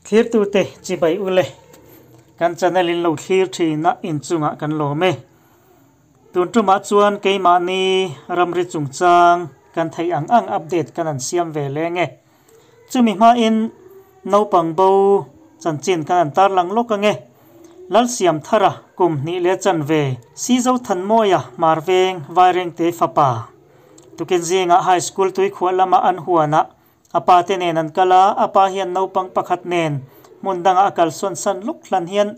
Thlirtute chibai ule, kan channel in lo thlir thin a inchungah kan lawm e. Tun tumah chuan keimahni ramri chungchang kan theih ang ang update kan han siam ve leng e. Chumi hmain naupang bo chanchin kan han tarlang lawk ang e. Lalsiamthara kum hnih leh chanve Sizothanmawia Hmarveng Vairengte fapa tukin zingah High School tuikhuah lama an huanah A pa te nen an kal a, a pa hian naupang pakhat nen hmun dangah a kalsawn san lawk hlan hian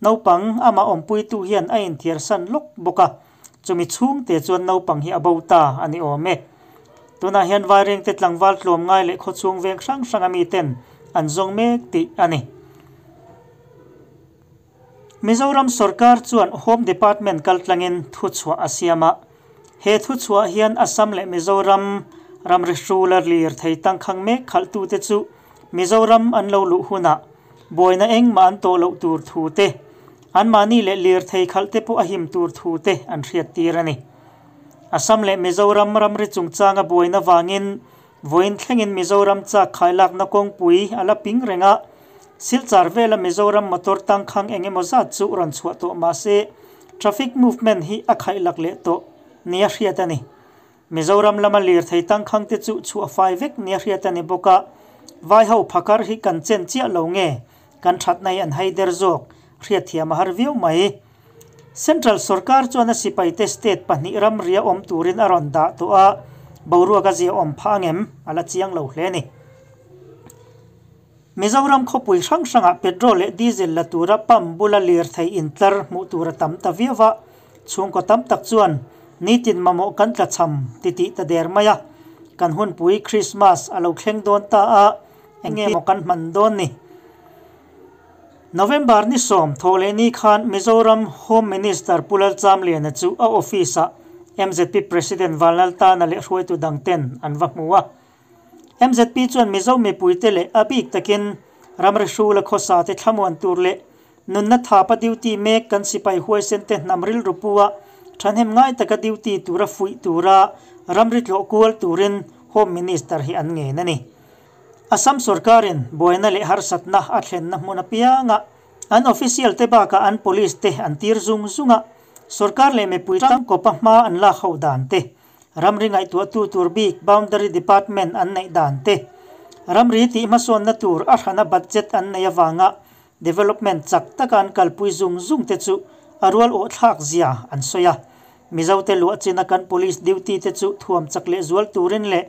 naupang amah awmpuitu hian a inthiar san lawk bawk a, chumi chhungte chuan naupang hi a bo ta a ni awm e. Tunah hian Vairengte tlangval tlawmngai leh khawchhung veng hrang hrang a miten an zawng mek tih a ni. Mizoram sorkar chuan Home Department kaltlangin thuchhuah a siam a, he thuchhuah hian Assam leh Mizoram ramri hrula lirthei tangkhang mek khalhtute chu Mizoram an lo luh hunah buaina engmah an tawh loh tur thu te, anmahni leh lirthei khalhte pawh a him tur thu te an hriattir a ni. Assam leh Mizoram ramri chungchanga buaina vangin Vawiin thlengin Mizoram chak khailakna kawngpui a la ping reng a, Silchar vela Mizoram motor tangkhang eng emaw zat chu rawn chhuah tawh mah se traffic movement hi a khaihlak leh tawh nia hriat a ni. Mizoram lama lirthei tangkhang te chu chhuah fai vek nia hriat a ni bawk a, Vaiho phakar hi kan chen chiah lo nge kan thatna hi an hai der zawk hriatthiam a har viau mai. Central sorkar chuan a sipaite state pahnih ramria awm turin a rawn dah tawh a, boruak a zia awm phah angem a la chiang lo hle a ni. Mizoram khawpui hrang hrangah petrol leh diesel la tura pump bula lirthei intlar hmuh tur a tam ta viau a, chhungkaw tam tak chuan nitin mamawh kan tlachham titih ta der mai a, kan hunpui Christmas a lo thleng dawn ta a, eng nge maw kan hman dawn ni? November ni sawm thaw leh ni khan Mizoram Home Minister Pu Lalchamliana chu a office-ah mzp President Vanlaltana leh hruaitu dang ten an va hmu a. Mzp chuan Mizo mipuite leh a bik takin ramri hrula khawsa te thlamuan tur leh nunna thapa duty mek kan sipai huaisen te hnam rilru pu-a thahnem ngai taka duty tura fuih tura ramri tlawh kual turin Home Minister hi an ngen a ni. Assam sorkarin buaina leh harsatna a thlenna hmun apianga an official te bakah an police te an tir zung zung a, sorkar leh mipui tangkawpa hma an lak ho dan te, ramri ngaihtuahtu tur bik boundary department an neih dan te, ramri tih hmasawnna tur a hrana budget an neih avanga development chak taka an kalpui zung zung te chu a rual awh thlak zia an sawi a. Mizote luah china kan police duty te chu thuam chak leh zual turin leh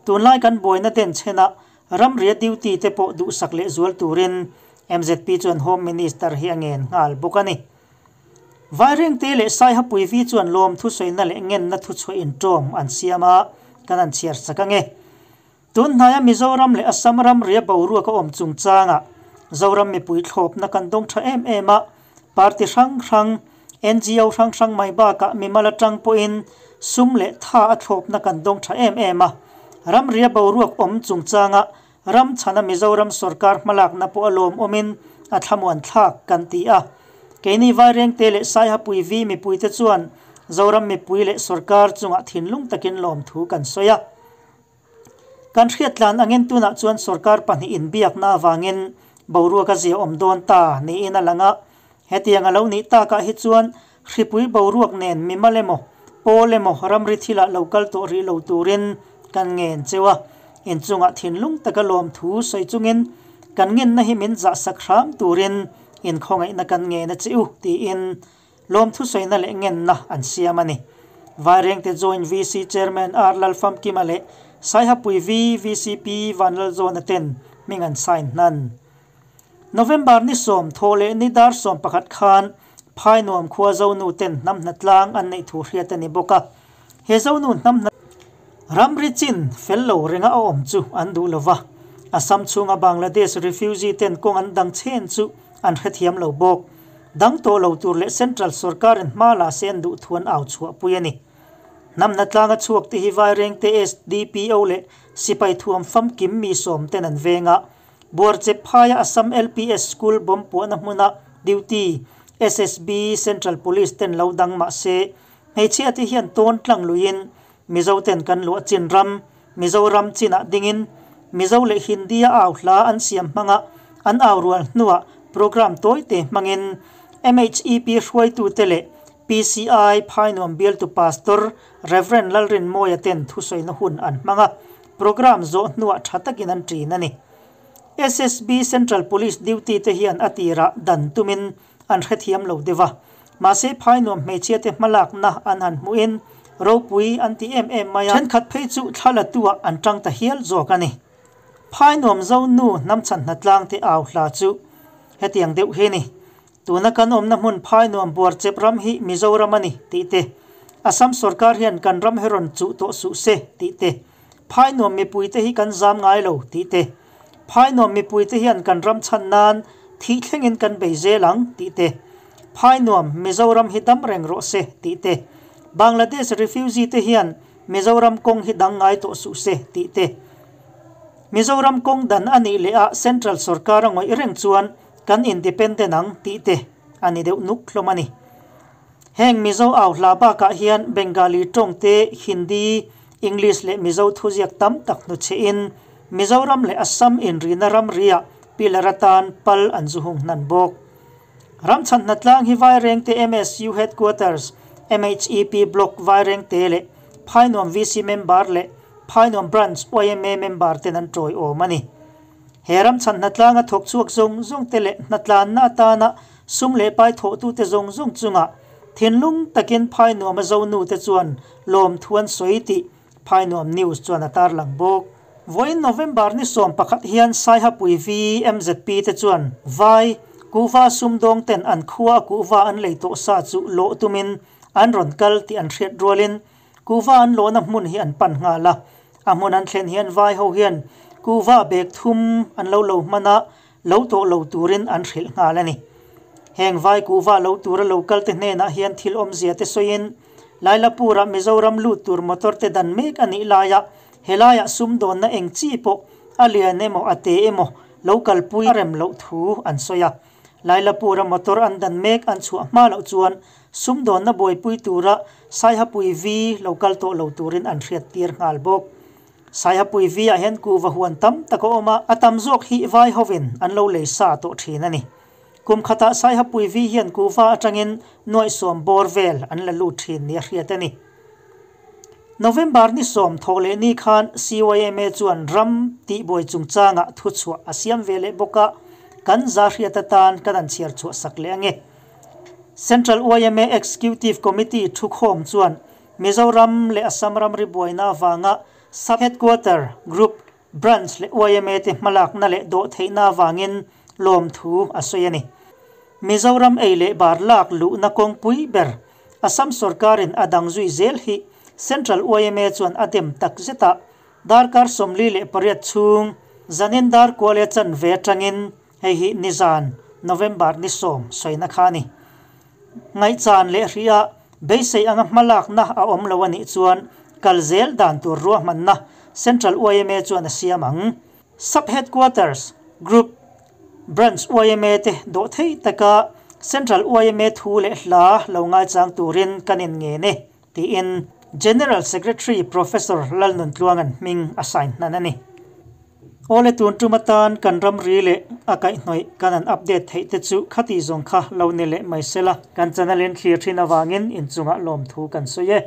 tunlai kan buaina den chhena ramria duty te pawh duhsak leh zual turin mzp chuan Home Minister hi a ngen nghal bawk a ni. Vairengte leh Saihapui vi chuan lawm thusawiina leh ngenna thuchhuah inṭawm an siam a, kan han chhiar chak ange. Tun hnaia Mizoram leh Assam ramria boruak a awm chungchangah Zoram mipui thlawpna kan dawng tha em em a, party hrang hrang, ngo hrang hrang mai bakah mimal atang pawhin sum leh tha a thlawpna kan dawng tha em em a. Ramria boruak awm chungchanga ram chhana Mizoram sorkar hmalakna pawh a lawmawmin a thlamuan thlak kan ti a. Keini Vairengte leh Saihapui vi mipuite chuan Zoram mipui leh sorkar chungah thinlung takin lawmthu kan sawi a. Kan hriattlan angin tunah chuan sorkar pahnih inbiakna avangin boruak a zia awm dawn ta niin a lang a. Hetiang a lo nih takah hi chuan hripui boruak nen mimal emaw, pawl emaw ramri thilah lo kal tawh rih lo turin kan ngen cheu a. Inchungah thinlung taka lawmthu sawi chungin kan ngenna hi min zahsak hram turin inkhawngaihna kan ngen a che u tiin Lawmthu sawina leh ngenna an siam a ni. Vairengte Joint VC Chairman R Lalfamkima leh Saihapui V VCP Vanlalzawna ten hming an sign hnan. November ni sawm thaw leh ni dar 11 khan Phainuam khua Zonu ten hnam hnatlang an neih thu hriat a ni bawk a. He Zonu hnam hna ramri chin fel lo renga a awm chu an duh lo va. Assam chhunga Bangladesh refugee ten kawng an dang chen chu an hrethiam lo bawk. Dang tawh lo tur leh Central sorkarin hma la se an duh thu an au chhuahpui a ni. Hnamna tlanga chhuak te hi Vairengte SDPO leh Sipai Thuam Famkim mi sawm ten an veng a. Buarchep phaia Assam LPS School bomb puahna hmuna duty SSB Central Police ten lo dang mah se hmeichhia te hian tawn tlang luiin Mizo ten kan luah chin ram Mizoram chinah dingin Mizo leh Hindi a au hla an siam hmanga an au rual hnuah programme tawite hmangin MHEP hruaitute leh PCI Phainuam bialtu Pastor Rev Lalrinmawia ten thusawina hun an hmang a, programme zawh hnuah tha takin an ṭin a ni. SSB Central Police duty te hian a tirah dan tumin an hrethiam lo deuh a, mahse Phainuam hmeichhia te hmalakna an han hmuhin ropui an ti em em mai a, thenkhat phei chu thla la tuah an tang ta hial zawk a ni. Phainuam zo nu hnamchhan hnatlang te au hla chu hetiang deuh hi ni. Tuna kan awmna hmun Phainuam buarchep ram hi Mizoram a ni tih te, Assam sorkar hian kan ram hi rawn chuh tawh suh se tih te, Phainuam mipuite hi kan zam ngai lo tih te, Phainuam mipuite hian kan ram chhan nan thih thlengin kan bei zel ang tih te, Phainuam Mizoram hi dam reng rawh se tih te, Bangladesh refugee te hian Mizoram kawng hi dang ngai tawh suh se tih te, Mizoram kawng dan a nih leh a Central sorkar a ngawih reng chuan kan independent ang tih te a ni deuh nuk hlawm a ni. Heng Mizo au hla bakah hian Bengali tawng te, Hindi, English leh Mizo thuziak tam tak hnuchhehin Mizoram leh Assam inrina ramriah pillar atan pal an zu hung hnan bawk. Ramchhan hnatlang hi Vairengte MSU Headquarters, MHEP Block Vairengte leh Phainuam VC member leh Phainuam Branch yma member ten an tawiawm a ni. He ramchhan hnatlanga thawk chhuak zawng zawng te leh hnatlanna atana sum leh pai thawhtute zawng zawng chungah thinlung takin Phainuam a zonu te chuan lawmthu an sawi tih Phainuam News chuan a tarlang bawk. Vawiin November ni 11 hian Saihapui VMZP te chuan Vai, kuhva sumdawng ten an khua a kuhva an lei tawh sa chu lawh tumin an rawn kal tih an hriat rualin Kuhva an lawhna hmun hi an pan nghal a, a hmun an thlen hian vai ho hian kuhva bag thum an lo lo hman a, lo tawh lo turin an hrilh nghal a ni. Heng vai kuhva lo tura lo kal te hnenah hian thil awmzia te sawiin Lailapur-ah Mizoram lut tur motor te dan mek a nih laia helaiah sumdawnna eng chi pawh a lian emaw a te emaw lo kalpui a rem loh thu an sawi a. Lailapur-a motor an dan mek an chhuah hma loh chuan sumdawnna buaipui tura Saihapui V lo kal tawh lo turin an hriat tir nghal bawk. Saihapui V-ah hian kuhva huan tam tak a awm a, a tam zawk hi vai hovin an lo lei sa tawh thin a ni. Kum khatah Saihapui V hian kuhva atangin nuaih sawm bawr vel an la lut thin nia hriat a ni. November ni sawm thawh leh ni khan CYMA chuan ram tihbuai chungchangah thuchhuah a siam ve leh bawk a, kan za hriat atan kan han chhiar chhuah sak leh ange. Central YMA Executive Committee thukhawm chuan Mizoram leh Assam ramri buaina avanga Sub Headquarter, Group, Branch leh YMA te hmalakna leh dawhtheihna avangin lawmthu a sawi a ni. Mizoram ei leh bar lak luhna kawngpui ber Assam sorkarin a dang zui zel hi Central YMA chuan a dem tak zet a, darkar 48 chhung zanin dar kual e chanve atangin Hei hi nizan, November ni sawm sawina kha a ni. Ngaihchan leh hria beisei anga hmalakna a awm lo a nih chuan kal zel dan tur ruahmanna Central yma chuan a siam ang. Sub Headquarters, Group, Branch yma te dawh thei taka Central yma thu leh hla lo ngaichang turin kan inngen e, tiin General Secretary Professor Lalnuntluanga'n hming a sign hnan a ni. Awle tun tum atan kan ramri leh a kaihhnawih kan an update theih te chu khati zawng kha lo ni leh mai sela. Kan channel in thlir thin avangin inchungah lawmthu kan sawi e.